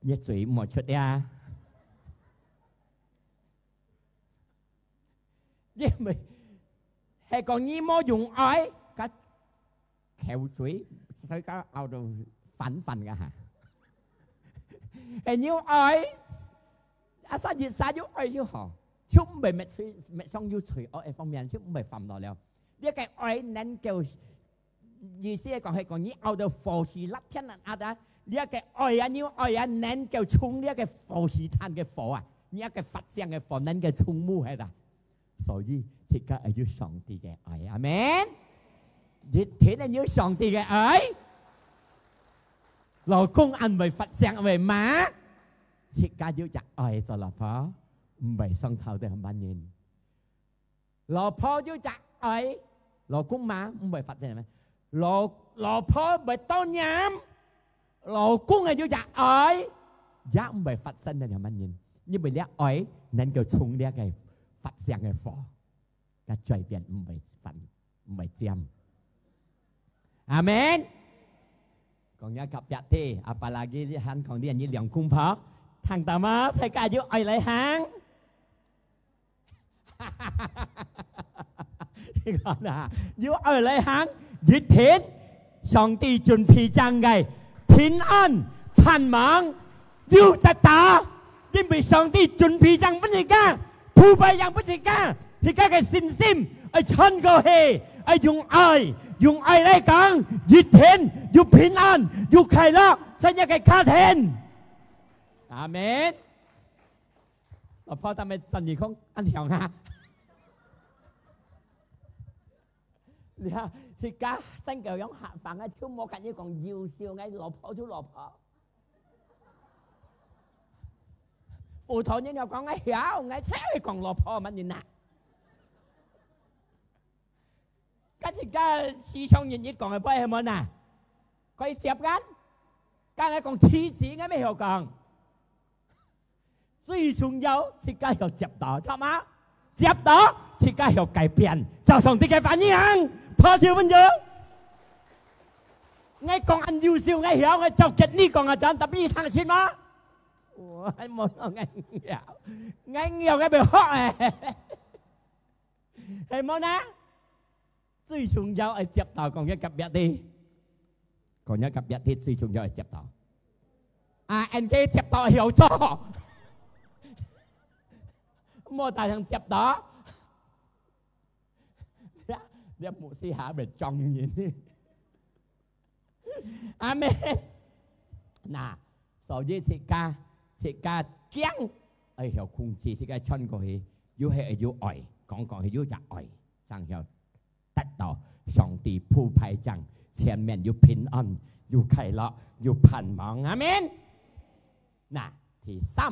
你嘴莫出呀。 因為係講你無用愛，甲口水，所以甲拗到反反个哈。係有愛，啊，生一生有愛就好，就毋會滅罪，滅上有罪惡个方面，就毋會犯到了。這个愛能夠 意思係講，係講你拗到火勢辣天啊，啊，你个愛啊，你愛啊，能夠衝你个火勢炭个火啊，你个發性个火能夠衝無忒啊。所以，自家愛有上帝个愛，阿門。一定愛有上帝个愛。老公恁會發性，會罵，自家有隻愛做老婆，毋會相吵到恁樣。 老婆有隻愛，老公嘛，毋會發性咩？老，老婆會多念，老公个有隻愛，也毋會發性到恁樣，因為這愛能夠衝這个發性个火，甲嘴邊毋會發，毋會尖。 阿門。講一隔壁个，apalagi你還講你，你兩公婆，聽到嗎？大家有愛來行。你講啊，有愛來行，一定上帝準備正个平安、盼望，有得到，因為上帝準備正分你个。 鋪排正分自家，自家个信心愛傳過去，愛用愛，用愛來講，一定有平安，有快樂，在你个家庭。阿門。老婆，他們轉你講，恁樣啊？你看，自家生个樣下放啊，就無跟你講優秀，𠊎老婆就老婆。 有頭人又講，哎呀，𠊎才會講老婆麼人啊。該自家時常人一講个話係無啊？可以接啊？該𠊎講妻子，𠊎乜曉講。最重要，自家曉接到，知道嗎？接到，自家曉改變，照上帝个話語行，拍手分佢。𠊎講恁優秀，𠊎曉，𠊎照結你講啊，正特別聽識嗎？ 我還無講恁樣，恁樣个袂好欸，係無呢？最重要愛接到，講一隔壁个，講一隔壁个最重要愛接到。啊，恁个接到曉做，莫大聲接到。這，這牧師下會撞人。 阿門。那，所以自家，自家驚，愛曉控制自家傳過去，又係有愛，講講去有隻愛，正曉得到上帝鋪排正，前面有平安，有快樂，有盼望。阿門。那，第三，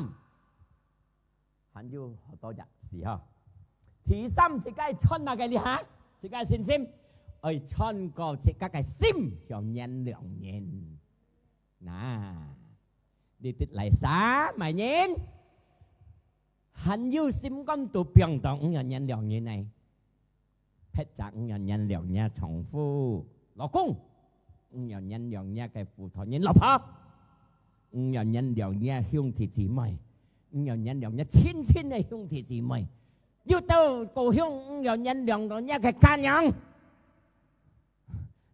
還有好多日子吼。第三，自家愛傳麼个哩哈？自家信心，愛傳過自家个心，曉原諒人。那，你得來啥，麼人？還有心肝肚放到毋曉原諒人呢？ 別隻毋曉原諒若丈夫、老公，毋曉原諒若个婦道人老婆，毋曉原諒若兄弟姊妹，毋曉原諒若親親个兄弟姊妹，有兜高雄毋曉原諒到若个家娘，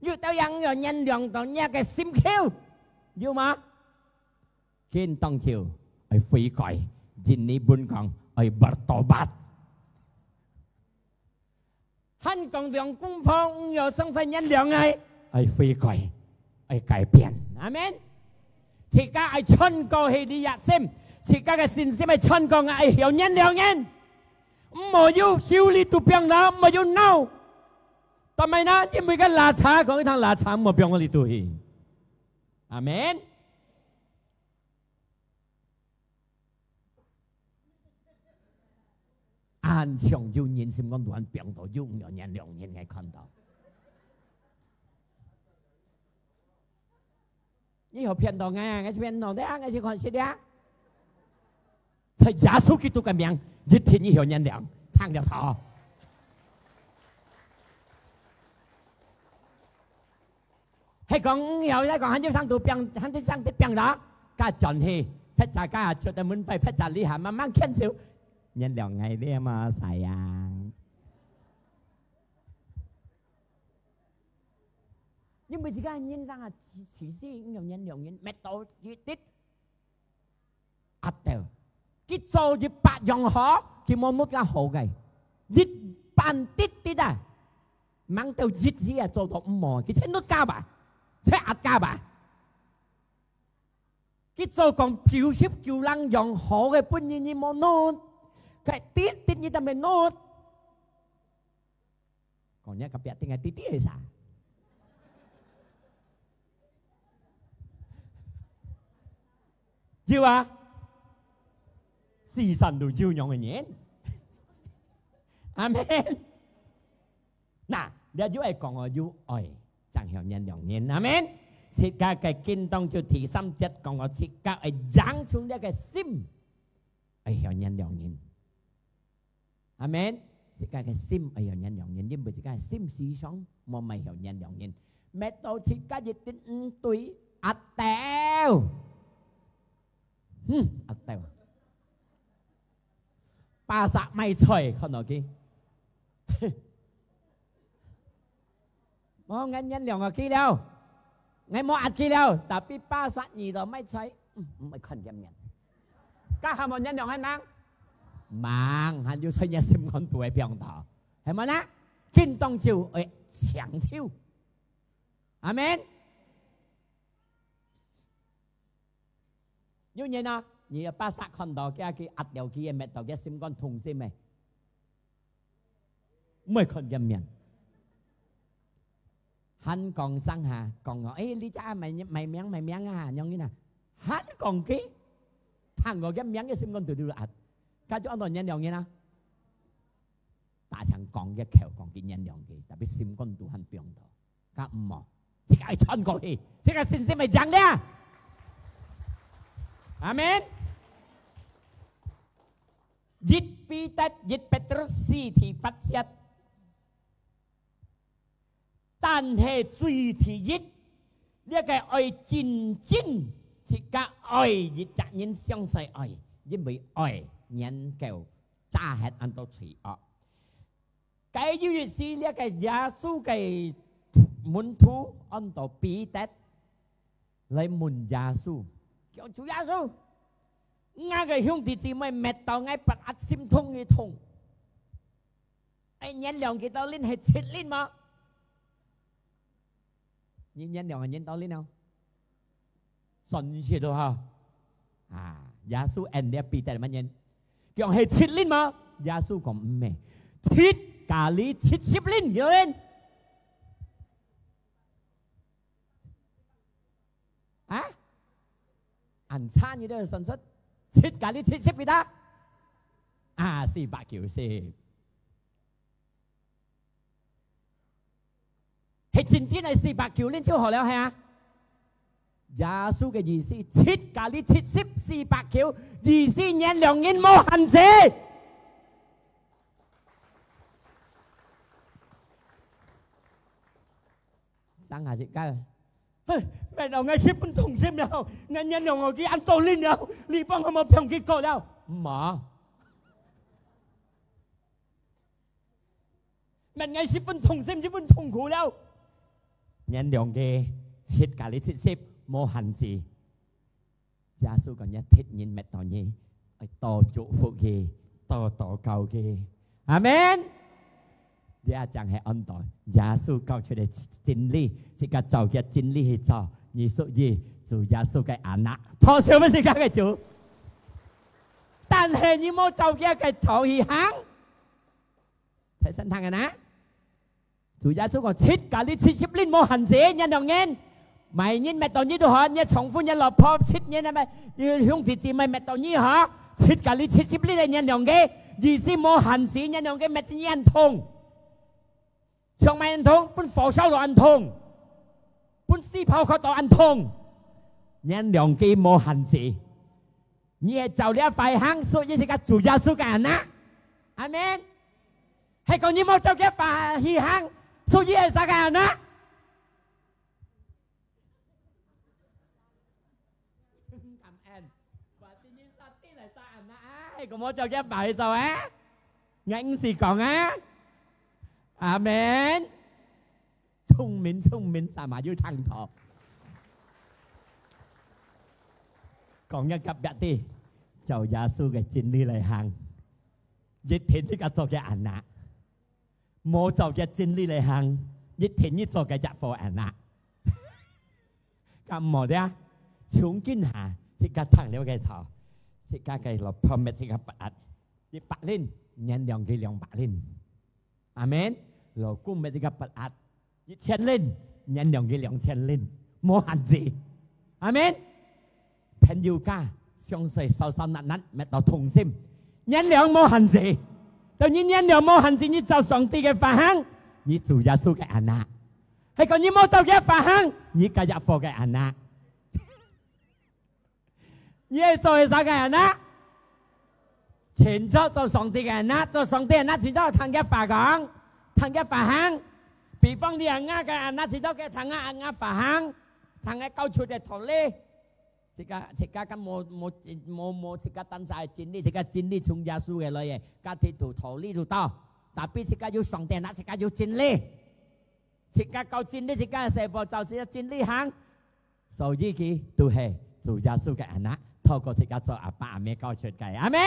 有兜也毋曉原諒到若个心臼，有嗎？今當晝愛悔改，印尼文講愛bertobat。 還講兩公婆毋曉相信原諒愛，愛悔改，愛改變。阿門。自家愛穿過去這隻心，自家个信心愛穿過，愛曉原諒人。毋好有手裡肚病啦，毋好有惱。做麼呢？因為个拉扯，講一趟拉扯，毋好放到裡肚去。阿門。 恁像有人心肝肚恁病到，有毋曉原諒人，𠊎看到。你有騙到𠊎啊，𠊎騙到你啊，𠊎就看實啊。在耶穌基督个名，一定你曉原諒，聽了頭。 係講，嗯，有咧講，還有上肚病，還有上肚病啦，該轉去，別隻該出得門背，別隻你還慢慢牽手，原諒𠊎咧嘛，sayang。因為自家人生啊，其，其實應該原諒人，搣到一滴 壓到。佢做一百樣好，佢無搣个好个，一半滴滴啊，吂到一字啊，做到毋好，佢全搣加吧，全壓加吧。佢做講九十九零樣好个，本人你無搣，佢滴滴你都無搣。 講你隔壁頂个弟弟係啥？有啊，世上都有樣个人。阿門。那，這就愛講哦，有愛，正曉原諒人。阿門。自家个經當中第三節講哦，自家愛養出這个心，愛曉原諒人。 阿門。自家个心愛曉原諒人，因為自家个心思想，無乜曉原諒人。搣到自家一定毋對，壓到。嗯，壓到。巴薩賣菜，看到佢。 無，𠊎原諒佢了，𠊎無壓佢了，tapi巴薩你都賣菜，嗯，毋會看佢面。該還無原諒係吂？吂，還有在你心肝肚个病痛，係無呢？今當晝愛搶救。阿門。 有人啊，你个巴薩看到佢，佢壓了佢个，搣到佢心肝痛心个，毋會看佢面。還講上下，講哦，誒，你隻啊，賣，賣命，賣命啊，樣人啊，還講佢，聽過佢名个心肝肚肚壓，該就安到原諒人啊。打槍講佢口，講佢原諒佢，tapi心肝肚還放到。 該毋好，自家愛穿過去，自家信心會贏了。阿門。一彼得，一Petrus四第八節，但係最第一，這个愛真真，自家愛一隻人相隨愛，因為愛能夠遮忒恁多罪惡。 該有一時，這个耶穌个門徒安到彼得來問耶穌，講：「主耶穌，𠊎个兄弟姊妹搣到𠊎發啊心痛个痛，愛原諒佢兜輪係七輪無？」你原諒个人兜輪哦？ 算係咯哈。啊，耶穌應這彼得麼人？講係七輪無？耶穌講毋係，七加你七十輪，有人？啊？恁差你都算出，七加你七十幾多？啊，四百九十。 係真正个四百九輪就好了，係啊？耶穌个意思，七加你七十，四百九，意思原諒人無限制。上下一個，哼，搣到𠊎十分痛心了，𠊎原諒佢恁多輪了，你幫𠊎無放佢過了，無。 搣𠊎十分痛心，十分痛苦了。原諒佢，七加你七十，無限制。耶穌講，這忒人搣到你，愛多祝福佢，多禱告佢。阿門。這正係安到耶穌教出个真理，自家照佢真理去做，你屬於主耶穌个anak，拍手分自家个主。但係你無照佢个道去行，大聲聽啊！主耶穌講：「七kali七十輪無限制，你兩人，麼人搣到你都好，你丈夫、你老婆，七人啊，麼，你兄弟姊妹搣到你好，七kali七十輪个你兩個，意思無限制，你兩個搣你恁痛。」 像麼恁痛，分火燒到恁痛，分死泡渴到恁痛，你兩個無限制。你係照這法行，屬於自家主耶穌个anak。阿門。係講你無照這法去行，屬於係啥个anak？ 感恩。Berarti你satu來sa anak啊，係講無照佢擺做啊？𠊎毋使講啊。阿門。聰明聰明，sama有聽到。講一隔壁个，照耶穌个真理來行，一定自家做佢anak。 無照佢真理來行，一定你做个隻好anak。敢無咧？從今下，自家聽了个道，自家个老婆搣自家八壓，一百輪，原諒佢兩百輪。阿門。老公搣自家八壓，一千輪，原諒佢兩千輪，無限制。阿門。 朋友家，相衰燒燒焫焫，搣到痛心，原諒無限制。當你原諒無限制，你照上帝个法行，你主耶穌个anak。係講你無照佢法行，你該隻火个anak。你係做係啥个anak？盡做做上帝个anak，做上帝anak盡做聽佢法講，聽佢法行。比方你anak个anak，盡做佢聽anak法行，聽佢教出个道理。 自家，自家敢無，無，無，無自家單儕个真理，自家真理從耶穌个來个，家己都道理都到。Tapi自家有上帝，那自家有真理。自家教真理，自家个細胞照自家真理行。所以佢都係主耶穌个anak，透過自家做阿爸阿姆教出个。阿門。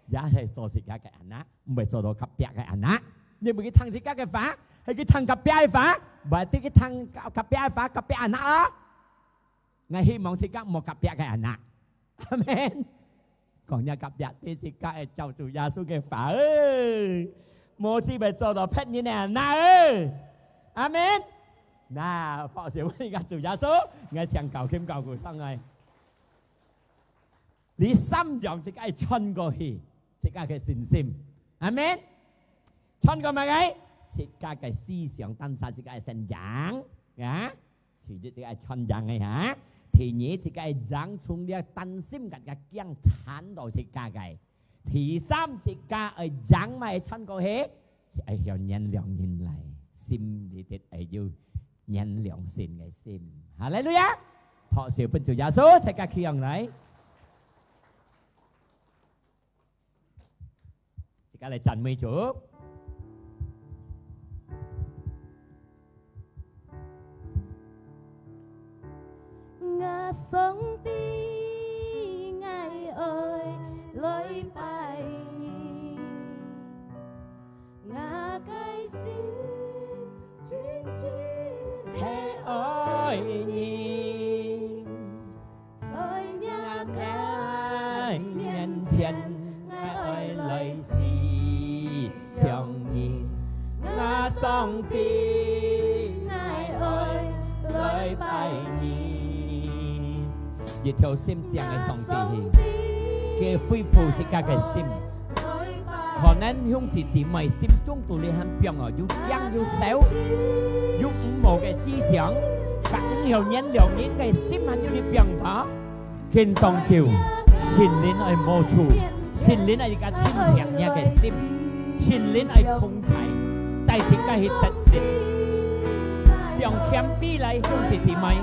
也係做自家个anak，毋會做到隔壁个anak。你毋去聽自家个話，係去聽隔壁个話，或者去聽隔壁个話，隔壁anak咯。 𠊎希望自家無隔壁个anak。阿門。講若隔壁，對自家个照主耶穌个話，欸，無事會做到別人个anak，欸。阿門。那，拍手分自家主耶穌，𠊎請教琴教鼓上來。你三樣自家愛穿過去，自家个信心。阿門。穿過麼个？自家个思想，單儕自家个信仰。啊？ 其實這个愛穿贏个哈。第二，自家愛贏從這擔心个个驚彈到自家个。第三，自家愛贏麼个穿過去？係愛曉原諒人來，心裡底愛有原諒神个心。哈利路亞！拍手分主耶穌，自家企起來。 自家來讚美主。一條心正个上帝，佢恢復自家个心。可能兄弟姊妹心中肚裡還放哦，有驚有愁，有毋好个思想，還毋曉原諒人个心還有你放到。今當晝，聖靈愛摸觸，聖靈愛自家清淨若个心，聖靈愛同在，帶自家去得勝。放謙卑來，兄弟姊妹。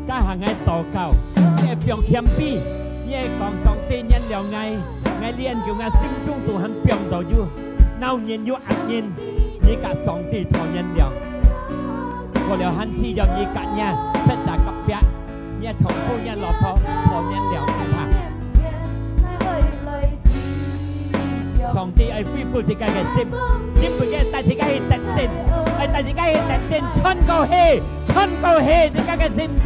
該下𠊎禱告，你愛放謙卑，你愛講上帝原諒𠊎，𠊎練就𠊎心中肚還放到有惱人有惡人，你佮上帝討原諒。過了還需要你佮若別儕隔壁，若丈夫若老婆討原諒，好無？ 上帝愛恢復自家个心，因為佢帶自家去得勝，愛帶自家去得勝，穿過去，看高係自家个信心。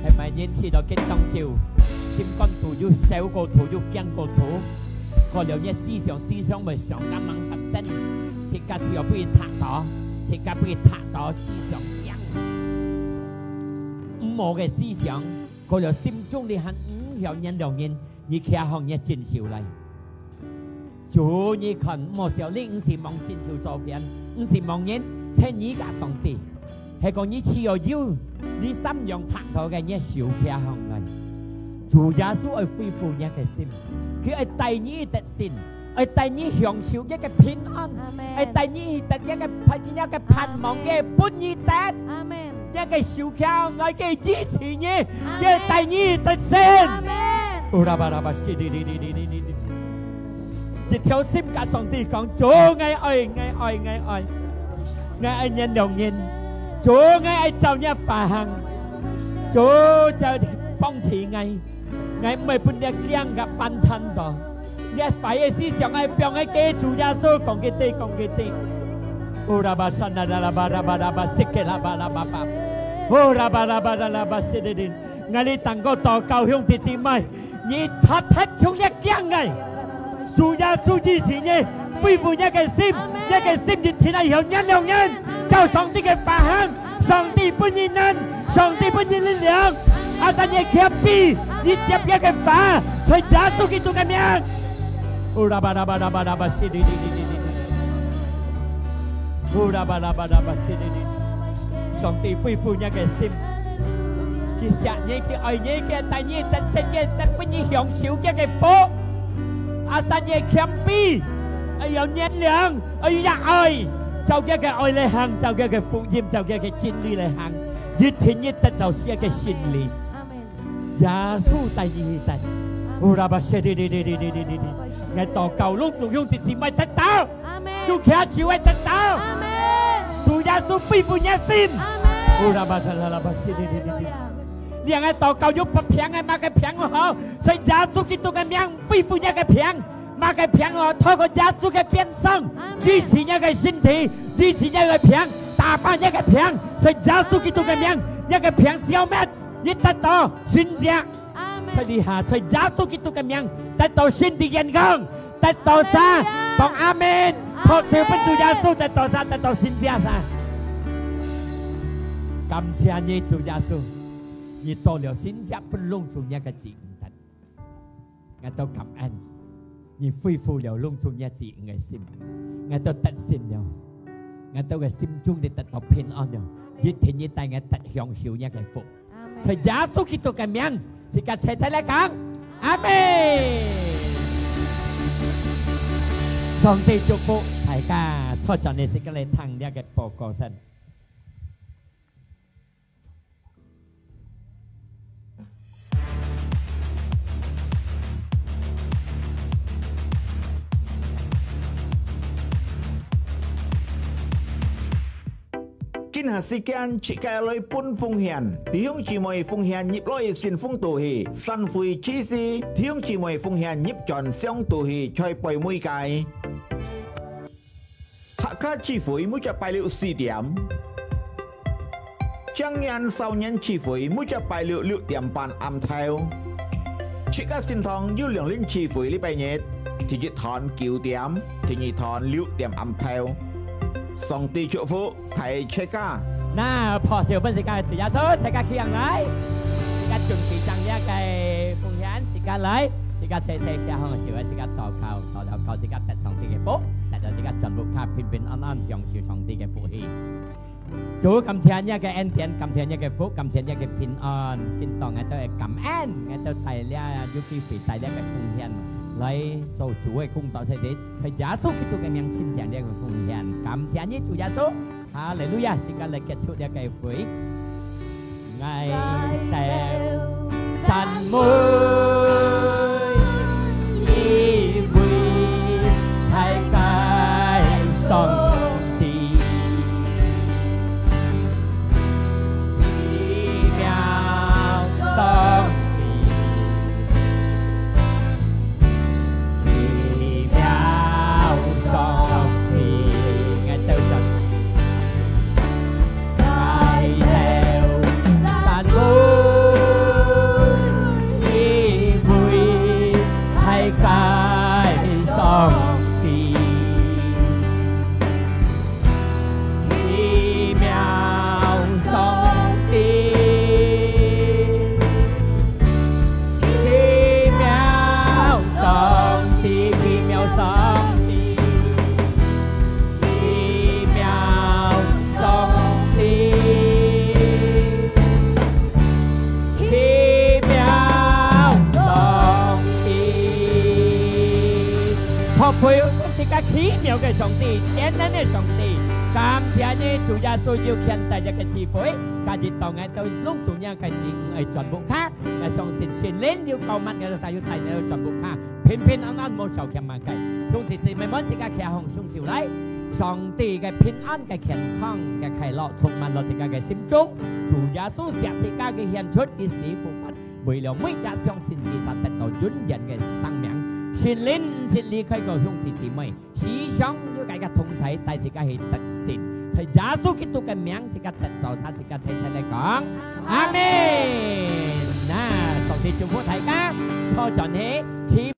係麼人試著今當晝，心肝肚有愁過肚，有驚過肚，過了你思想，思想會想到吂發生，自家就愛分佢踏倒，自家分佢踏倒思想驚。毋好个思想，過了心中裡還毋曉原諒人，你擎䟘若正手來。 主，你看，莫小你毋係望正手左片，毋係望人，係你个上帝。係講你只要有，你三樣拍到个，你手擎䟘來。主耶穌愛恢復你个心，佢愛帶你得勝，愛帶你享受你个平安，阿門。愛帶你得你个盼，你个盼望，阿門。佢分你得。阿門。 你个手擎，𠊎个支持你，阿門。佢帶你得勝。阿門。一條心甲上帝講，主，𠊎愛，𠊎愛，𠊎愛，𠊎愛原諒人。主，𠊎愛照你个話行。主，就幫助𠊎。 𠊎毋會分這驚甲翻轉到。這壞个思想愛放个，主耶穌講佢知，講佢知。哦，拉巴山啦，拉巴拉巴拉巴，西格拉巴拉巴巴。哦，拉巴拉巴拉拉巴，西里里。𠊎哩當過禱告，兄弟姊妹，你脫忒從這驚个。主耶穌支持你，恢復你个心，阿門。你个心一定愛有原諒人，照上帝个話行。 上帝分你能，上帝分你力量。阿三，你謙卑，你接佢个話，在耶穌基督个名。哦，拉巴拉巴拉巴拉巴，西里里里里里。哦，拉巴拉巴拉巴，西里里。上帝恢復你个心。佢惜你，佢愛你，佢帶你，得勝，佢得分你享受佢个福。阿三，你謙卑，愛有原諒。 愛有愛，照佢个愛來行，照佢个福音，照佢个真理來行，一定你得到佢个勝利。阿門。耶穌帶你去得。阿門。哦，拉巴西里里里里里里里。𠊎禱告，攏總兄弟姊妹得到。阿門。有祈求个得到。阿門。主耶穌恢復你个心。阿門。哦，拉巴沙拉拉巴西里里里里。哈利路亞。你个禱告有發病个，麼个病好，在耶穌基督个名恢復你个病。 麼个病哦，透過耶穌个鞭傷，阿門。醫治你个身體，醫治你个病，打敗你个病，在耶穌基督个名，阿門。你个病消滅，你得到神蹟。阿門。在這下，在耶穌基督个名，得到身體健康，得到啥？哈利路亞。講阿門。阿門。拍手分主耶穌，得到啥？得到神蹟啥？感謝你，主耶穌，你做了神蹟，分攏總你个子民。 𠊎兜感恩，你恢復了攏總你子女个心，𠊎兜得勝了，𠊎兜个心中你得到平安了，一定你帶𠊎得享受你个福。阿門。在耶穌基督个名，自家齊齊來講，阿門。上帝祝福大家，坐轉來自家來聽這个報告先。 今下時間，自家來分奉獻。弟兄姊妹奉獻入來信封肚去，散會之時，弟兄姊妹奉獻入轉箱肚去，在背尾个。 客家聚會每隻拜六四點，青年少年聚會每隻拜六六點半暗頭。自家聖堂有兩輪聚會禮拜日，第一堂九點，第二堂六點暗頭。上帝祝福大自家。那，拍手分自家个主耶穌，自家企起來，自家準備將這个奉獻，自家來，自家齊齊企好个時候，自家禱告，禱告，自家得上帝个福。 帶到自家全部較平平安安享受上帝个福氣。主，感謝你个恩典，感謝你个福，感謝你个平安。今當𠊎兜个感恩，𠊎兜帶了，有機會帶了个奉獻來做主个工作，在這，在耶穌基督个名，親像這个奉獻。感謝你，主耶穌。哈利路亞！自家來結束這个會。𠊎兜讚美一位大个上帝，奇妙上帝。 奇妙上帝，𠊎兜上帝，𠊎兜讚美一位大个上帝。 奇妙上帝，奇妙上帝，奇妙上帝，奇妙上帝，奇妙上帝。托付自家奇妙个上帝，全能个上帝，感謝你，主耶穌有牽帶這个聚會，今日到𠊎兜攏總 个子女愛轉屋下，𠊎相信聖靈有膏抹𠊎兜儕，有帶𠊎兜轉屋下，平平安安，無少欠麼个。兄弟姊妹們，自家擎䟘雙手來，上帝个平安、个健康、个快樂，充滿了自家个心中。主耶穌惜自家个獻出，佢死復活，為了每隻相信佢儕得到永遠个生命。聖靈毋識離開過兄弟姊妹， 時常有佢个同在，帶自家去得勝。在耶穌基督个名，自家得到，儕自家齊齊來講，阿們。那，上帝祝福大家，坐轉去，祈